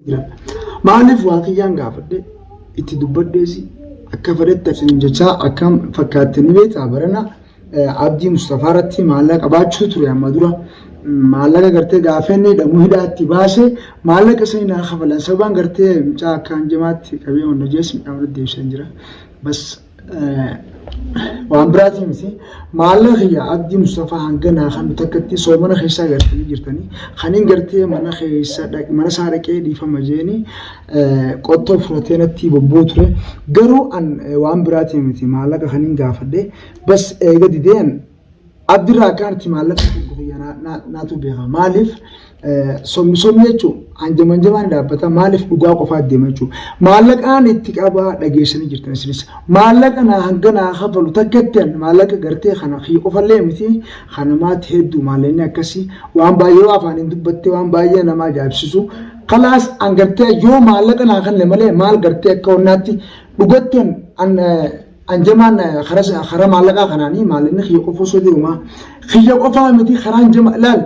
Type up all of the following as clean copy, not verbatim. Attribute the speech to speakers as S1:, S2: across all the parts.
S1: Jira. Maaliif waa kiyyaan gaafadhe itti dubbadheesi akka fedhetti isin jechaa akkam fakkaatte ni beektaa barana Abdii Mustafaa irratti maallaqa qabaachuu ture amma dura maallaqa gartee gaafa inni hidhamu hidhaatti baase maallaqa sanii naa kafalan sababaan gartee mucaa akka hanjamaatti qabee hunda jees midhaan walitti deebisan jira bas Waan biraatii miti. Maallaqa kiyya Abdii Mustafaa hanga naa kan takkatti soomana keessaa gartanii jirtanii. Kaniin gartee mana keessa mana isaa dhaqee dhiifama jeeni qottoo fudhatee natti bobboo ture. Garuu an waan biraatii miti maallaqa kaniin gaafadhe. Bas eega dideen Abdirraa akkaan itti maallaqa fuudhu kiyya naatu beeka. Maaliif somni somni jechuun hanjama hanjamaan dhaabbata maaliif dhugaa qofaa deema jechuudha. Maallaqaan itti qabaa dhageessanii jirtan isinis. Maallaqa naa hanga naa kafalu takkatti an maallaqa gartee kana kiyya qofallee miti kana maatti hedduu maallaqni akkasii waan baay'ee afaaniin dubbattee waan baay'ee nama ajaa'ibsiisu. Kalaas an gartee yoo maallaqa naa kanne malee maal gartee akka wannaatti dhugatti an Anjamaan karaa maallaqaa kanaanii maallaqni kiyya qofa osoo deemaa kiyya qofaa miti karaa anjama laal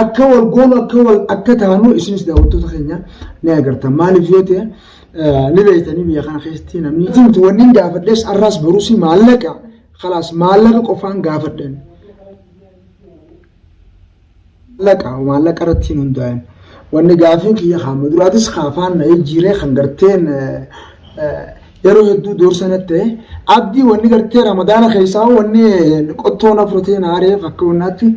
S1: akka wal goonu akka wal akka taanu isinis daawwattoota keenya ni agartan maaliif yoo ta'e ni beektanii biyya kana keessatti namni miti wanni hin gaafadhes arraas borusi maallaqa kalaas maallaqa qofaan gaafadhan. Maallaqa maallaqa irratti hin hundaa'in. Wanni gaafiin kiyya kaama duraatis kaafaan na jijjiiree kan garteen yeroo hedduu doorsa natti ta'e abdii wanni gartee ramadaana keessaa wanni qottoo na fudhatee na areef akka wannaatti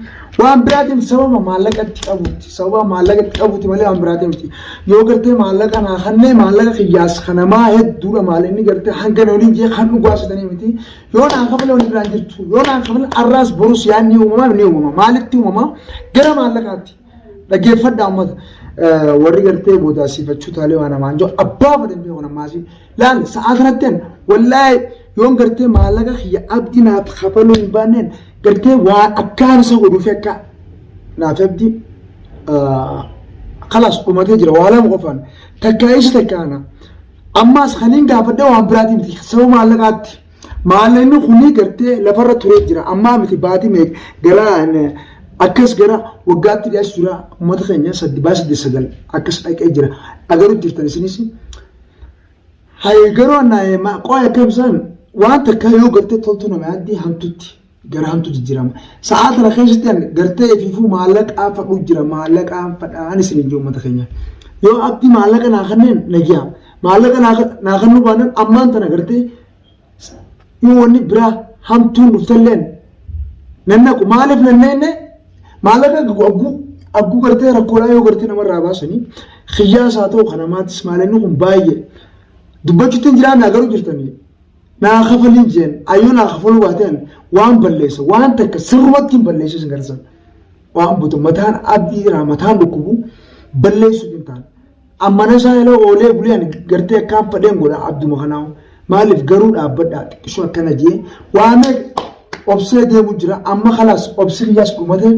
S1: waan biraatiin sababa maallaqa itti qabuuti sababa maallaqa itti qabuuti malee waan biraatiin miti yoo gartee maallaqa naa kannee maallaqa kiyyaas kanamaa hedduudha maallaqni gartee hanga na waliin jee kan dhugaasitanii miti Yoo naan kafale wanni biraan jirtu. Yoo naan kafale arraas borus yaadni uumamaa ni uumama. Maalitti uumama? Gara maallaqaatti. Dhaggeeffadhaa uummata. Warri gartee boodaasiifachuu taalee waan namaan jiru abbaa fedhan beeku namaasi. Laal sa'aa kanatti wallaahi yoon gartee maallaqa kiyya abdii naaf kafaluu hin baanneen gartee waan akkaan isa godhuufi akka naaf abdii kalaas dhumatee jira waa lama qofaan takkaa isa takkaa ana. Ammaas kaniin gaafadhe waan biraatii miti sababa maallaqaatti. Maallaqni kuni gartee lafarra turee jira. Ammaa miti baatii meeqa gara akkas gara waggaatti dhiyaas jira. Uummata keenya saddi baasii saddeet sagal akkas dhaqee jira. Agaruu jirtan isinis. Hayi garuu anaa qo'ee akkam isaan waan takka yoo gartee toltuu nama yaaddii hamtutti. gara hamtu jijjiirama. Sa'aa tana keessatti ani gartee ifiifuu maallaqaa fadhuu jira maallaqaan fadhaan isin hin jiru uummata keenya. Yoo abdii maallaqa naa kanneen nagiyaa maallaqa naa kannuu baannan ammaan tana gartee yoo wanni biraa hamtuun dhuftalleen nan naqu maaliif nan naqne maallaqa agguu agguu gartee rakkoodhaa yoo gartee namarraa baasanii kiyyaas haa ta'u kanamaatis maallaqni kun baay'ee dubbachuutti hin jiraanne agaruu jirtanii. Naa kafalin jeen ayyoo naa kafaluu baateen waan balleessa waan takka sirrumatti hin balleessu isin garsan waan butu mataan abdii irraa mataan dhukkubu balleessu hin taane ammana isaa yeroo oolee bulee ani gartee akkaan fadheen godha abduma kanaa maaliif garuu dhaabbadhaa xiqqisoo akkana jee waa meeqa obsee deemu jira amma kalaas obsi kiyyaas dhumate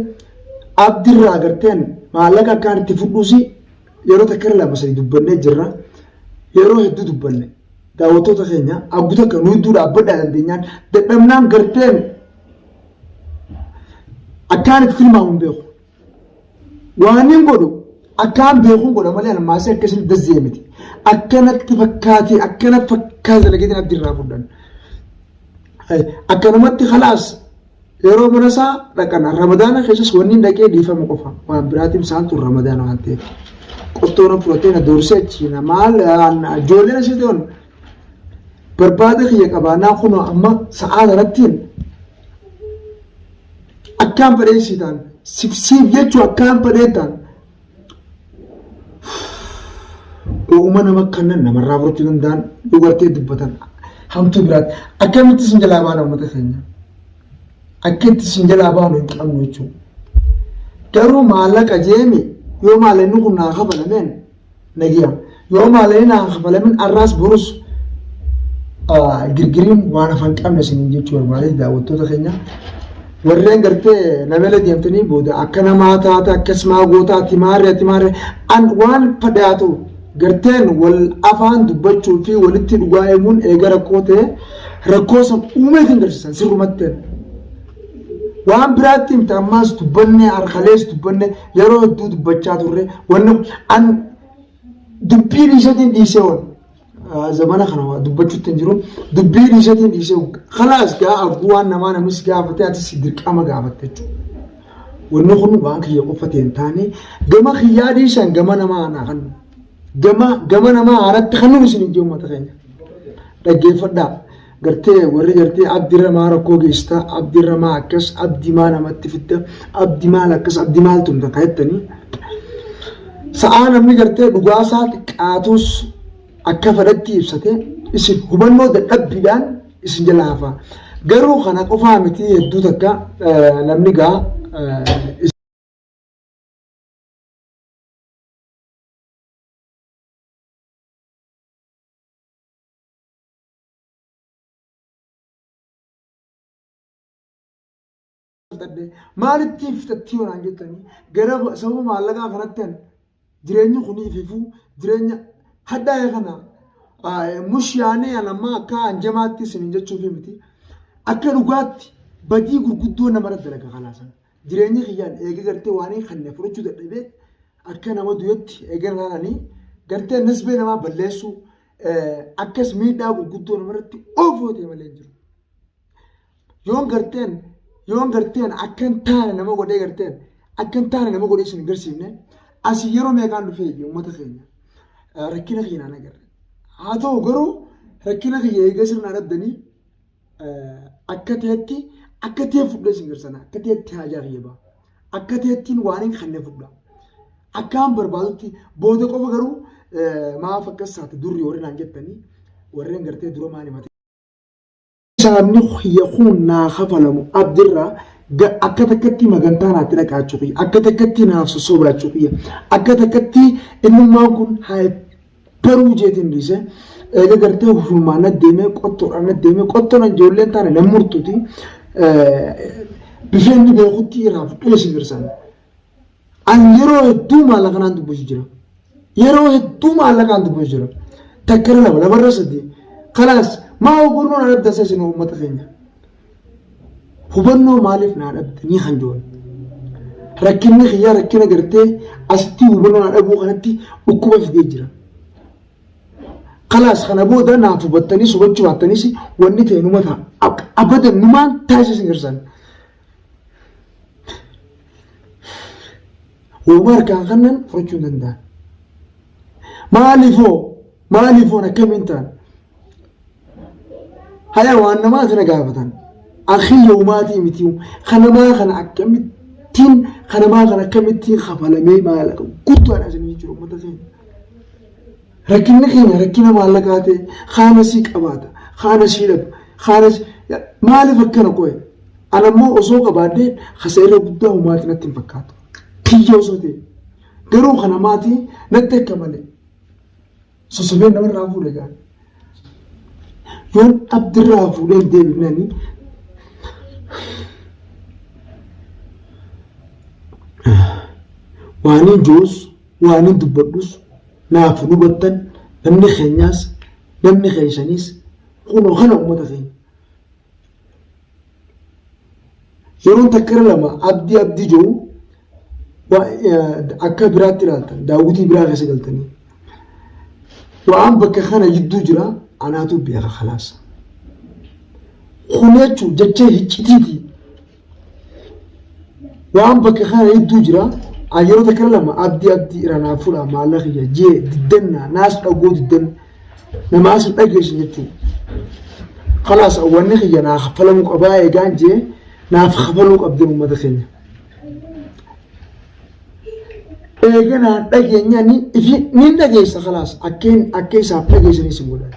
S1: abdirraa garteen maallaqa akkaan itti fudhuusi yeroo takka irra lama sadi dubbannee jirra yeroo hedduu dubbanne Daawwattoota keenya aggu takka nu hedduu dhaabbadhaa dandeenyaan dadhabnaan garteen akkaan itti tilmaamu hin beeku. Waan hin godhu akkaan beekuun godha malee almaasii akka isin dazzee miti. Akkanatti fakkaatee akkana fakkaate dalageetiin abdii irraa fudhan. Akkanumatti kalaas Yeroo mana isaa dhaqan ramadaana keessas wanni dhaqee dhiifama qofa waan biraatiin isaan tun ramadaana waan ta'eef. Qottoo na fudhatee na doorsee achi na maal ijoolleen asii ta'an barbaada kiyya qabaannaa kun amma sa'aa kanattiin akkaan fedhee sii ta'an siif jechuu akkaan fedhee ta'an Uuma nama kanan namarraa fudhachuu danda'an dhugartee dubbatan hamtuu biraatti akkamitti isin jalaa baana uummata keenya akka itti isin jalaa baanu hin qabnu jechuudha. Garuu maallaqa jeemi yoo maallaqni kun naa kafalameen nagiya yoo maallaqni naa kafalamin arraas borus girgiriin waan afaan qabne isiniin jechuu barbaade daawwattoota keenya. Warreen gartee namela deemtanii booda akka namaa taate akkas maa goota ati maarree ati maarree an waan fadhaatu garteen wal afaan dubbachuu fi walitti dhugaa himuun eega rakkoo ta'e rakkoo san uumeetiin garsiisan sirrumatti. Waan biraatti himte ammaas dubbannee harkalees dubbanne yeroo hedduu dubbachaa turre wanni an Dubbii dhiiseetiin dhiisee oole. Zamana kana waa dubbachuutti hin jiru. Dubbii dhiiseetiin dhiisee kalaas gaa arguu waan namaa namni si gaafate atis dirqama gaafatte jechuudha. Wanni kun waan kiyya qofa ta'e hin taane gama kiyyaa dhiisan gama namaa anaa kan gama gama namaa aanatti kan nuyi isin ijji uummata keenya. Dhaggeeffadhaa. Gartee warri gartee abdirra maa rakkoo geessita abdirra maa akkas abdii maa namatti fidda abdii maal akkas abdii maal tumta kan jettanii sa'aa namni gartee dhugaasaa xiqqaatus akka fedhatti ibsate isin hubannoo dadhabbiidhaan isin jala hafa. Garuu kana qofaa miti hedduu takka namni gaa Maalitti fixattii yoo naan jettanii gara sababa maallaqaa kanatti an jireenyi kun ififuu jireenya hadhaa'e kana mush yaanee an amma akka anjamaatti isin jechuufi miti akka dhugaatti badii gurguddoo namarra dalaga kanaasan jireenyi kiyyaan eega gartee waan kanne fudhachuu dadhabee akka nama du'etti eega laalanii gartee nasbee namaa balleessuu akkas miidhaa gurguddoo namarratti oofuu ta'e malee hin jiru. Yoon garteen yoon garteen akka hin taane nama godhee garteen akka hin taane nama godhee isin hin garsiifne asii yeroo meeqaan dhufee iyyuu uummata keenya rakkina kiyya naan agarre. Haa ta'u garuu rakkina kiyya eega sirnaa dhabdanii akka ta'etti akka ta'e fudhee isin garsana akka ta'etti haajaa kiyya ba'a. Akka ta'ettiin waan hin kanne fudha. Akkaan barbaadutti booda qofa garuu maaf akkas taate durri warri naan jettanii warreen gartee dura maal himate. Hisaabni kiyya kun naa kafalamu abdirraa akka takkatti magantaa naatti dhaqaachuu kiyya akka takkatti naaf sossobaachuu kiyya akka takkatti innummaan kun haa baruu jeetiin dhiise eega gartee hufumaan na deemee qottoodhaan na deemee qottoon ijoolleen taane nan murtuuti bifeen ni beekutti irraa fudhee si girsan. An yeroo hedduu maallaqanaan dubbachu jira. Yeroo hedduu maallaqaan dubbachu jira. Takkara lama lamarra sadii. Kalaas maa hubannoo na dhabdan isin uummata keenya. Hubannoo maaliif naa dhabdanii kan jiran. Rakkinni kiyyaa rakkina gartee asitti hubannoo naa dhabuu kanatti dhukkuba fidee jira. Kalaas kana booda naaf hubattaniis hubachuu baattanis wanni ta'e numa ta'a. Abadan numaan taasisa isin garsan. Wooma harkaan kannan fudhachuu hin danda'an. Maaliifoo maaliifoon akkamiin ta'an? Haya waan namaa sana gaafatan. Akhi yoomaatii miti kanamaa kana akkamittiin kanamaa kana akkamittiin kafalamee maallaqa guddaadha isin jechuudha uummata keenya. Rakkinni keenya rakkina maallaqaa ta'e kaana sii qabaata kaana sii dhaba kaana maaliif akkana qoye ana immoo osoo qabaadhee kasa irra guddaa humaatii natti hin fakkaatu kiyya osoo ta'e garuu kana maatii natti akka malee sosobee namarraa fuudhe gaa yoon abdirraa fuudhee hin deebifnani waaniin joos waaniin dubbadhus naaf hin hubattan namni keenyaas namni keessaniis kunoo kana uummata keenya. Yeroon takka irra lama abdii abdii jiru akka biraatti ilaaltan daawwitii biraa keessa galtanii. Waan bakka kana jidduu jira anaatu beeka kalaas. Kun jechuun jecha hiccitiiti. Waan bakka kana hedduu jira. An yeroo takka lama abdii abdii irraa naa fuudha maallaqa kiyya jee diddanna naas dhagoo diddan namaas hin dhageessu jechuudha. Kalaas wanni kiyya naa kaffalamuu qabaa eegaan jee naaf kafaluu qabdan uummata keenya. Eega naan dhageenya ni ifi niin dhageessa kalaas akkeen akka isaaf dhageessanii isin godhan.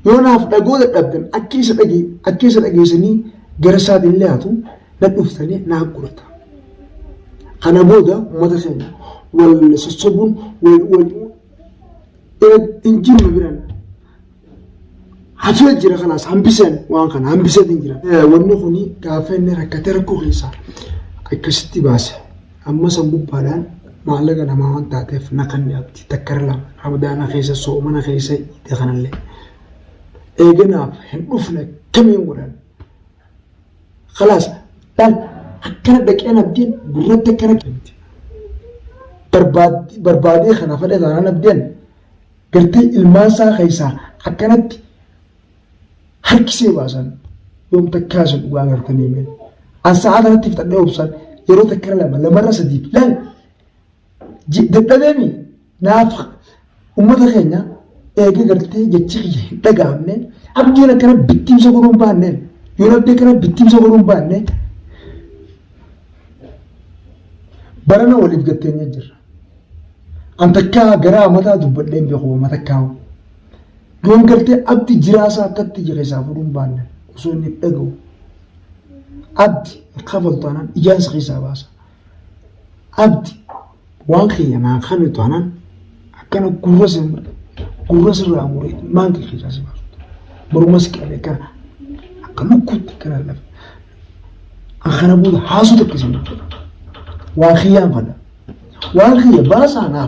S1: Yoo naaf dhagoo dadhabdan akka isa dhage akka isa dhageessanii gara isaatiin illee haatu na dhuftanii naa gurta. Kana booda uummata keenya wal sossobuun wal wal hin jiru biran. Hafee jira kanaas hambiseen waan kana hambiseetiin jira. Wanni kuni gaafa inni rakkate rakkoo keessaa akkasitti baase. Amma san gubbaadhaan maallaqa namaa waan taateef na kanni abdi takkara lama ramadaana keessa soomana keessa itti kanallee. Eeganaaf hin dhufne kamiin godhan. Khalaas laal akkana dhaqeen abdiin gurratti akkana miti. Barbaadee kana fedhe taanaan abdiin gartee ilmaan isaa keessaa akkanatti harkisee baasan yoom takkaa isin dhugaa gartanii mee. An sa'aa kanatti fixadhee obsan yeroo takka lama lamarra sadii laal dadhabeemi naaf ummata keenya eega gartee jechi kiyya hin dhaga'amne abdiin akkana bittimsa godhuu hin baanneen yoon abdii akkana bittimsa godhuu hin baanne barana waliif gatteenye jirra. An takkaa garaa mataa dubbadhee hin beeku amma takkaa. Yoon gartee abdi jiraasaa akkatti ija keessaa fuudhuu hin baanne osoo inni dhaga'u. Abdi hin kafaltu taanaan ijaan si keessaa baasa. Abdi waan kiyya naan kamitu taanaan akkana gurra si gurra sirraa muree ilmaan kee keessaa si baasu. Morma si qabee akkana akka lukkuutti akkana lafa. An kana booda haasuu takka isin waan kiyyaan fadha. Waan kiyya baasaa naaf.